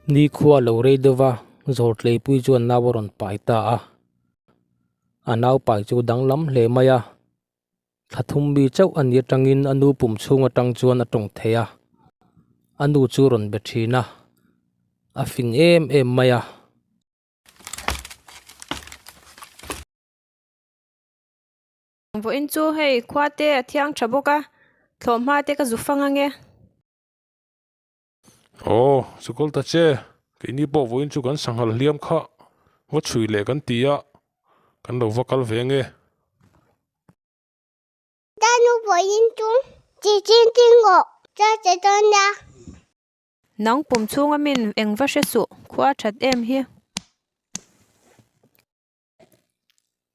Nikhua lo rei deuh va, Zawrtleipui chuan nau a rawn pai ta a. A nau pai chu danglam hle mai a. Thla thum mi chauh a ni atangin a nu pum chhung atang chuan a tawng thei a. A nu chu rawn be thin a, a fing em em mai a. Vawiin chu hei khua te a thiang tha bawk a, thlawhhma te ka zu fang ange. Aw, chukawlh ta che, keini pawh vawiin chu kan sanghal hliam kha va chhui leh kan ti a, kan lo va kal ve ange. Danu vawiin chu chi chin chin ngawh cha che dawn a. Nang pum chhunga min eng va hre suh, khua that em hi.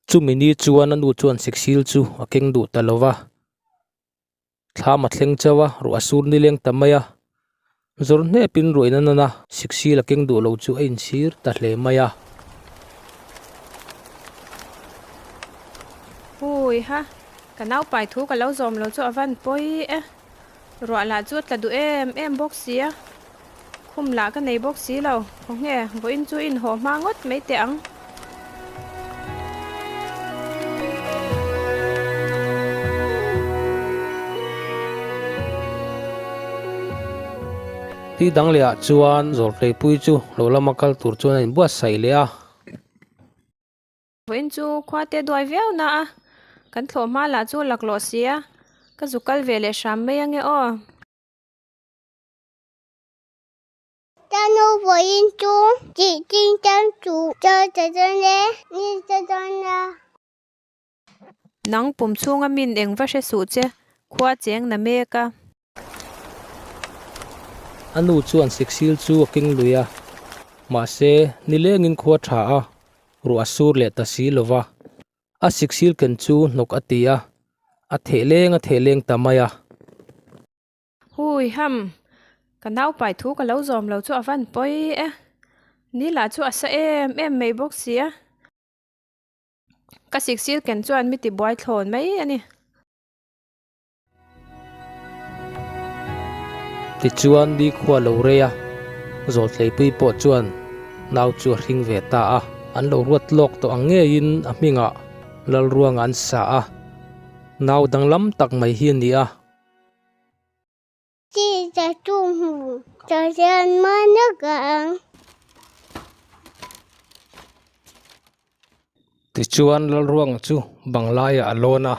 Chumi ni chuan a nu chuan siksil chu a keng duh ta lo va, thlam a thleng chauh a, ruah a sur nileng ta mai a, zawr hnepin ruahin a nan a, siksil a keng duh lo chu a inchhir ta hle mai a. Hui ha, ka naupai thu ka lo zawm lo chu a van pawi e, ruah lah chu a tla duh em em bawk si a. Khum lah ka nei bawk si lo, khawnge vawiin chu inhaw hma ngawt mai teh ang. Ti dang leh ah chuan Zawltleipui chu lo lama kal tur chuan a inbuatsaih leh a. Vawiin chu khua te duai viau na a, kan thlawh hma lah chu laklawh si a, ka zu kal ve leh hram mai ange aw. Ka nu vawiin chu tih chin tan chu cho ta dawn e, ni ta dawn a. Nang pum chhunga min eng va hre suh che, khua cheng na mek a. A nu chuan siksil chu a keng lui a, mahse nilengin khua tha a, ruah a sur leh ta si lo va. A siksil ken chu hnawk a ti a, a theh leng a theh leng ta mai a. Hui ham, ka naupai thu ka lo zawm lo chu a van pawi e. Ni lah chu a sa em em mai bawk si a. Ka siksil ken chuan mi tibuai thlawn mai a ni. Tichuan nikhua lo rei a, Zawltleipui pawh chuan nau chu a hring ve ta a. An lo ruat lawk tawh ang ngeiin a hmingah Lalruanga an sa a, nau danglam tak mai hi a ni a. Tichuan Lalruanga chu banglaiah a lawn a,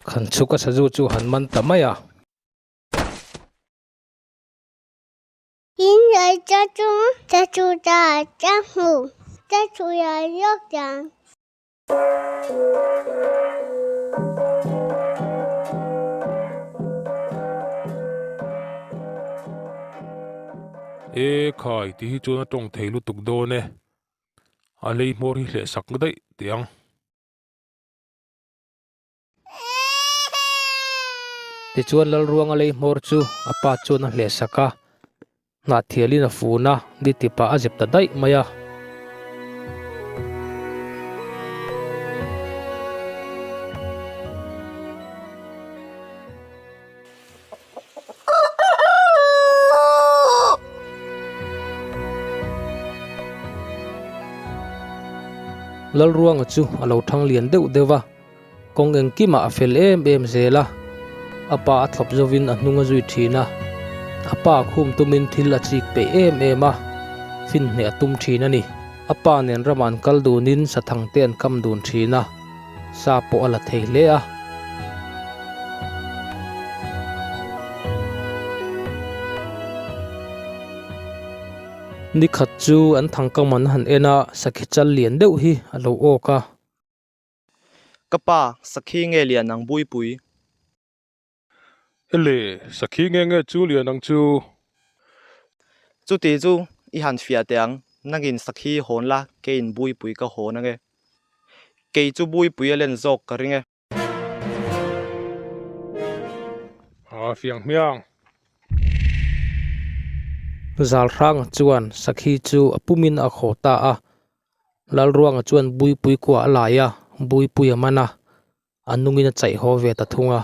Khanchhuka sazu chu han man ta mai a. E khai ti hi chuan a tawng thei lutuk dawn e, a lei hmawr hi hleh sak daih teh ang. Tichuan Lalruanga lei hmawr chu a pa chuan a hleh sak a, Hnahthialin a fun a, ni tipah a zep ta daih mai a. Lalruanga chu a lo thang lian deuh deuh a, kawng engkimah a fel em em zel a, a pa a thlawp zovin a hnung a zui thin a, a pa khum tumin thil a chik peih em em a, finhneh a tum thin a ni. A pa nen ramah an kal dunin sathang te an kam dun thin a. Sa pawh a la thei hle a. Nikhat chu an thangkam an han en a, sakhi chal lian deuh hi a lo awk a. Ka pa, sakhi nge lian ang Buipui? Ele, sakhi nge nge chu lian ang chu? Chuti chu i han fiah teh ang, nangin sakhi hawn la, keiin Buipui ka hawn ange. Kei chu Buipui a len zawk ka ring e. A fiang hmiang. Zalhranga chuan sakhi chu a pumin a khaw ta a, Lalruanga chuan Buipui kua a lai a, Buipui a man a. A nungin a chaih haw ve ta thung a.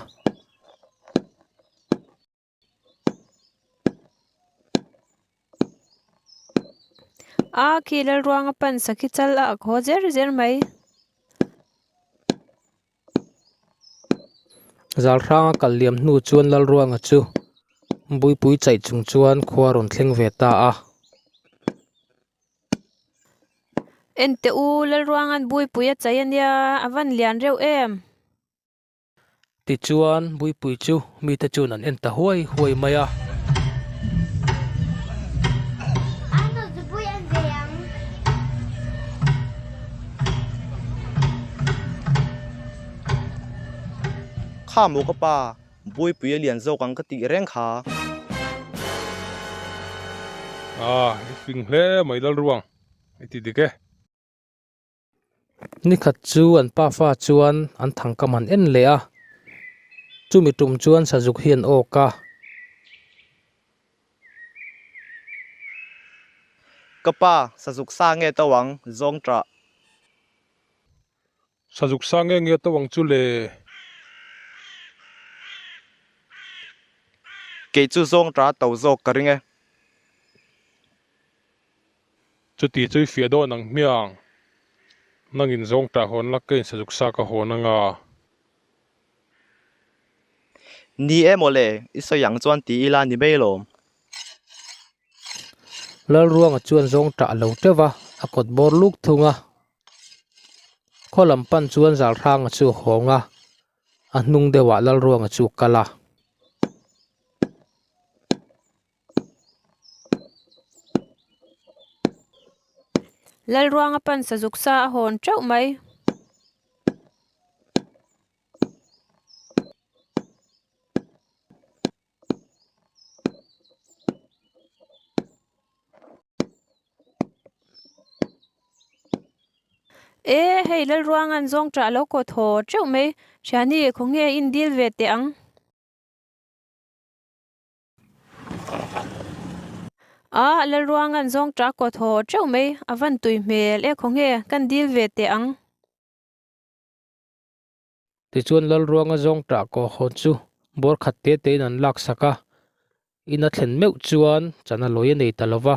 A khi Lalruanga pan sakhi chal a ak haw zer zer mai. Zalhranga kal liam hnu chuan Lalruanga chu Buipui chaih chung chuan khua rawn thleng ve ta a. Enteh u, Lalruanga'n Buipui a chaih a nia, a van lian reuh em? Tichuan, Buipui chu mite chuan an en ta huai huai mai a. Kha maw ka pa, Buipui a lian zawk ang ka tih reng kha. Ah, i fing hle mai Lalruang, i ti dik e. Nikhat chu an pafa chuan an thangkam han en leh a, chumi tum chuan sazuk hi an awk a. Ka pa, sazuk sa nge to ang, zawng ṭah. Sazuk sa nge nge to ang chu le. Kei chu zawng ṭah to zawk ka ring e. Chuti chu i fiah dawn ang hmiang. Nangin zawng tah hawn la ka insazuk sa ka hawn anga. Ni e mawle, i sawi ang chuan ti ila ni mai lawm. Lalruanga chuan zawng tah a lo teuh va, a kawt bawr luk thung a. Khaw lam pan chuan Zalhranga chu a hawng a, a hnung deuhah Lalruanga chu a kal a. Lalruanga pan sazuk sa a hawn teuh mai. E hei Lalruanga'n zawng ṭah lo kaw thaw teuh mai. Thiani khawnge in dil ve teh ang. A Lalruanga'n zawng ṭah kaw thaw teuh mai, a van tui hmel e khawnge kan dil ve teh ang. Tichuan Lalruanga zawng ṭah kaw hawn chu bawr khat te tein an lak sak a, in a thlen meuh chuan chan a lawi a nei ta lo va.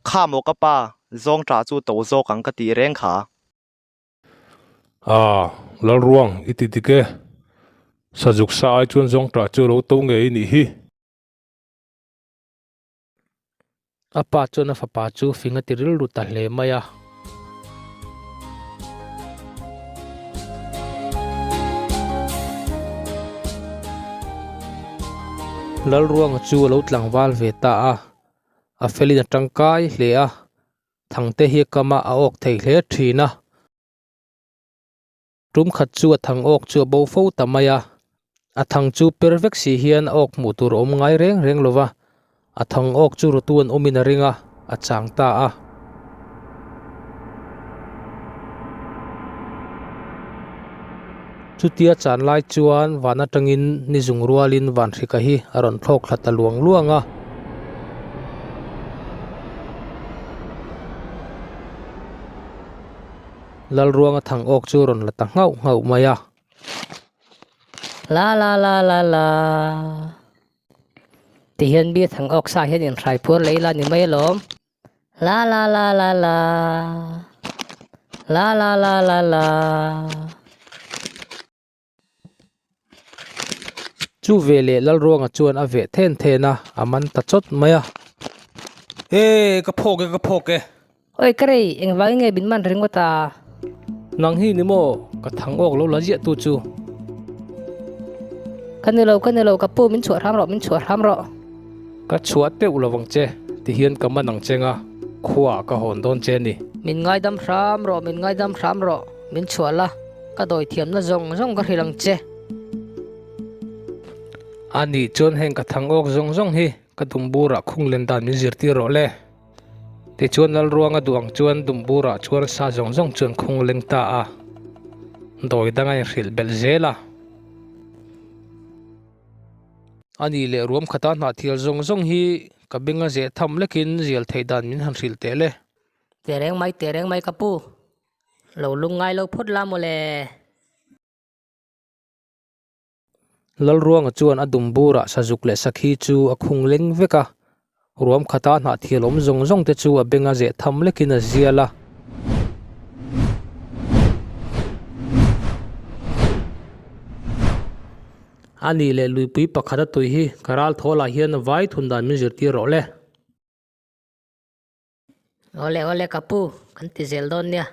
Kha maw ka pa, zawng ṭah chu to zawk ang ka tih reng kha. Ah, Lalruang, i ti dik e. Sazuk sa ai chuan zawng ṭah chu lo to ngei i nih hi. A pa chuan a fapa chu fing a ti rilru ta hle mai a. Lalruanga chu a lo tlangval ve ta a, a felin a tangkai hle a. Thangte hi a kam a, a awk thei hle thin a. Tum khat chu a thang awk chu a bo fo ta mai a. A thang chu per vek si hian a awk hmuh tur a awm ngai reng reng lo va. A thang awk chu rutu an awmin a ring a, a chang ta a. Chutia chan lai chuan van atangin ni zung rualin Vanhrika hi a rawn thlawk thla ta luang luang a. Lalruanga thang awk chu rawn la ta nghauh nghauh mai a. La la la la la. Tihian mi thang awk sa hian inhrai phuar lei la ni mai alawm. La la la la la La la la la la Chu veleh Lalruanga chuan a veh then then a, a man ta chawt mai a. E, ka phawk e, ka phawk e. Oi ka rei, engvangin nge min man ringawt a? Nang hi ni maw, ka thang awk lo la ziah tu chu. Ka ni lo, ka ni lo, ka pu min chhuah hram rawh, min chhuah hram rawh. Ka chhuah teuh lo vang che, tihian ka man ang cheng a, khuaah ka hawn dawn che a ni. Min ngaidam hram rawh, min ngaidam hram rawh, min chhuah la, ka dawi thiamna zawng zawng ka hrilh ang che. A nih chuan heng ka thang awk zawng zawng hi ka dumburah khung len dan min zirtir rawh le. Tichuan Lalruanga duh ang chuan dumburah chuan sa zawng zawng chuan khung leng ta a, dawi dang a inhrilh belh zel a. A nih leh ruam khata hnahthial zawng zawng hi ka benga zeh tham lekin zial theih dan min han hrilh teh le. Teh reng mai, teh reng mai ka pu. Lo lung ngai lo phawt la maw le. Lalruanga chuan a dum burah sazuk leh sakhi chu a khung leng vek a, ruam khata hnahthial awm zawng zawng te chu a benga zeh tham lekin a zial a. A nih leh luipui pakhat a tui hi ka ral thawlah hian vai thun dan min zirtir rawh le. Awle awle ka pu, kan ti zel dawn nia.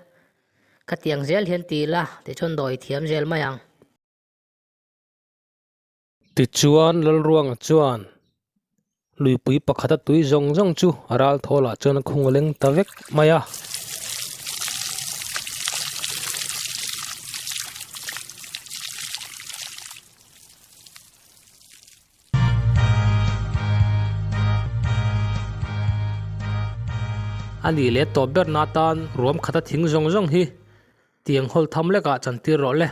Ka tiang zel hian ti ila tichuan dawi thiam zel mai ang. Tichuan Lalruanga chuan luipui pakhata tui zawng zawng chu a ral thawlah chuan a khung a leng ta vek mai a. A nih leh tawp berna atan ruam khata thing zawng zawng hi tiang hawl tham lekah chantir rawh le.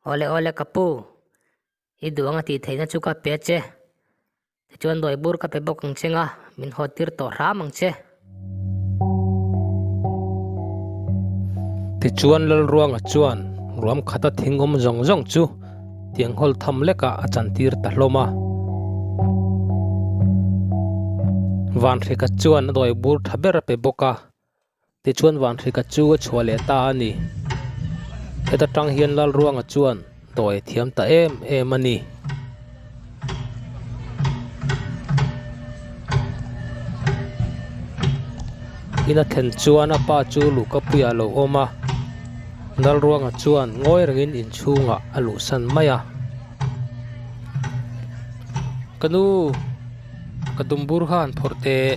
Awle awle ka pu, i duh anga tih theihna chu ka pe che. Tichuan dawi bur ka pe bawk ang che nga, min haw tir tawh hram ang che. Tichuan Lalruanga chuan ruam khata thing awm zawng zawng chu tiang hawl tham lekah a chantir ta hlawm a. Vanhrika chuan a dawi bur tha ber a pe bawk a. Tichuan Vanhrika chu a chhuah leh ta a ni. Heta tang hian Lalruanga chuan dawi a thiam ta em em a ni. Ina thlen chuan a pa chu luhkapuiah a lo awm a, Lalruanga chuan ngawi rengin inchhungah a luhsan mai a. Ka nu, ka dumbur kha han phawrh teh.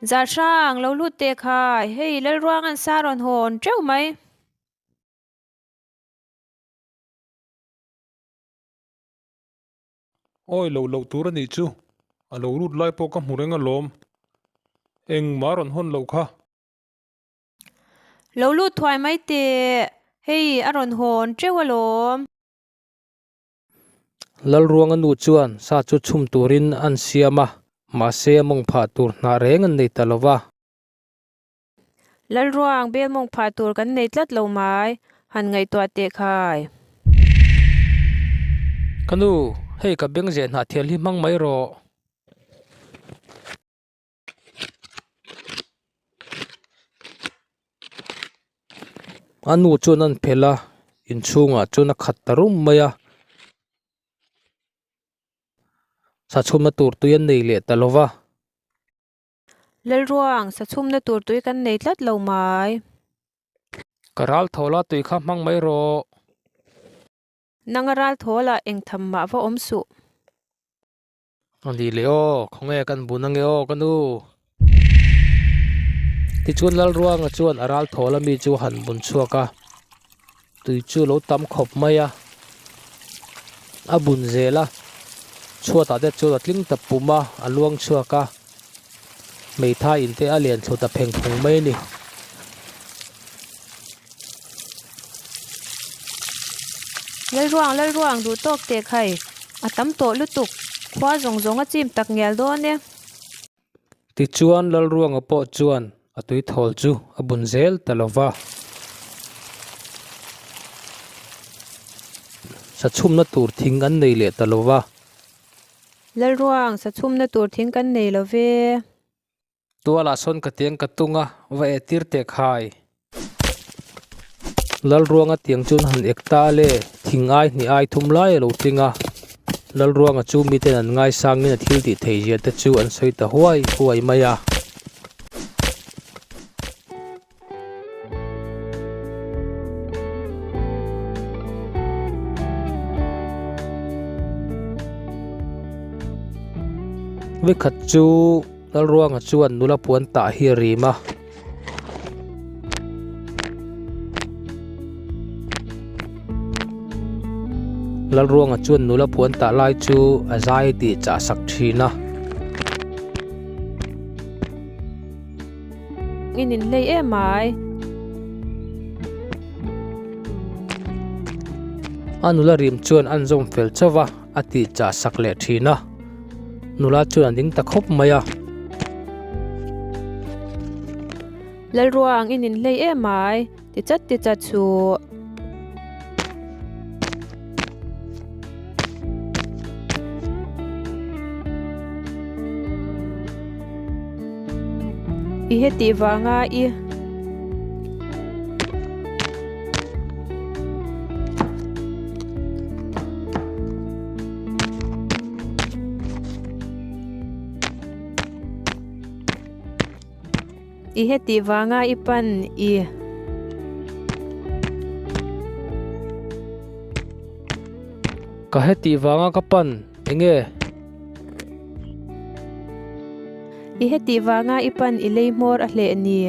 Zar hrang lo lut teh khai, hei Lalruang an sa rawn hawn teuh mai. Awi loh loh tur a nih chu, a lo lut lai pawh ka hmu reng alawm. Engmah rawn hawn loh kha. Lo lut thuai mai teh, hei a rawn hawn teuh alawm. Lalruanga nu chuan sa chu chhum turin an siam a, mahse a mawng phah tur hnah reng an nei ta lo va. Lalruang bel mawng phah tur kan nei tlat lo mai, han ngaihtuah teh khai. Ka nu, hei ka beng zeh hnah thial hi hmang mai rawh. A nu chuan an phelh a inchhungah chuan a khat ta rum mai a sachhumna tur tui an nei leh ta lo va. Lalruang, sachhumna tur tui kan nei tlat lo mai. Ka ral thaw la tui kha hmang mai rawh. Nang a ral thaw la engtham mah va awm suh. A ni leh aw, khawnge kan bun ange aw ka nu. Tichuan Lalruanga chuan a ral thawl ami chu a han bun chhuak a, tui chu lo tam khawp mai a, a bun zel a, chhuatah te chuan a tling ta pum a, a luang chhuak a, hmeithai in te a lian thlu ta pheng phung mai a ni. Lalruang Lalruang duh tawk teh khai a tam tawh lutuk khua zawng zawng a chim tak ngial dawn e. Tichuan Lalruanga pawh chuan a tui thawl chu a bun zel ta lo va. Sachhumna tur thing an nei leh ta lo va. Lalruang sachhumna tur thing kan nei lo ve. Tualah sawn ka tiang ka tung a, va eh tir teh khai. Lalruanga tiang chuan han ek ta le, thing ai hnih ai thum lai a lo tling a. Lalruanga chu miten an ngaisangin a thil tih thei zia te chu an sawi ta huai huai mai a. Vekhat chu Lalruanga chuan nula puan tah hi a rim a. Lalruanga chuan nula puan tah lai chu a zai tih chah sak thin a. In inhlei em ai. A nula rim chuan an zawm fel chauh va, a tih chah sak leh thin a. Nula chuan a ning ta khawp mai a. Lalruang i nin hlei em ai, ti chat ti chat suh. I hetih vanga i. I hetih vanga i pan i. Ka hetih vanga ka pan enge? I hetih vanga i pan i lei hmawr a hleh ni.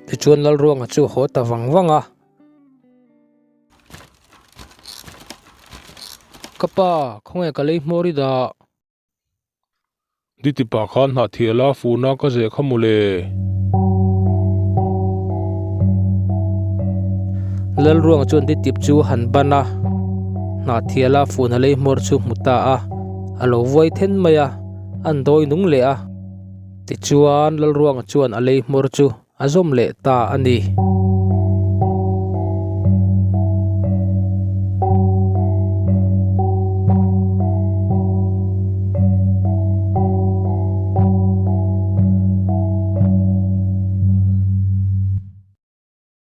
Tichuan Lalruanga chu haw ta vang vang a. Ka pa, khawnge ka lei hmawr i dah? Diti pa khan hnahthial a funa ka zeh kha mawle. Lalruanga chuan ditip chu han ban a, hnahthial a funa lei hmawr chu hmu ta a, a lo vuai then mai a, an dawi nung leh a. Tichuan Lalruanga chuan a lei hmawr chu a zawm leh ta a ni.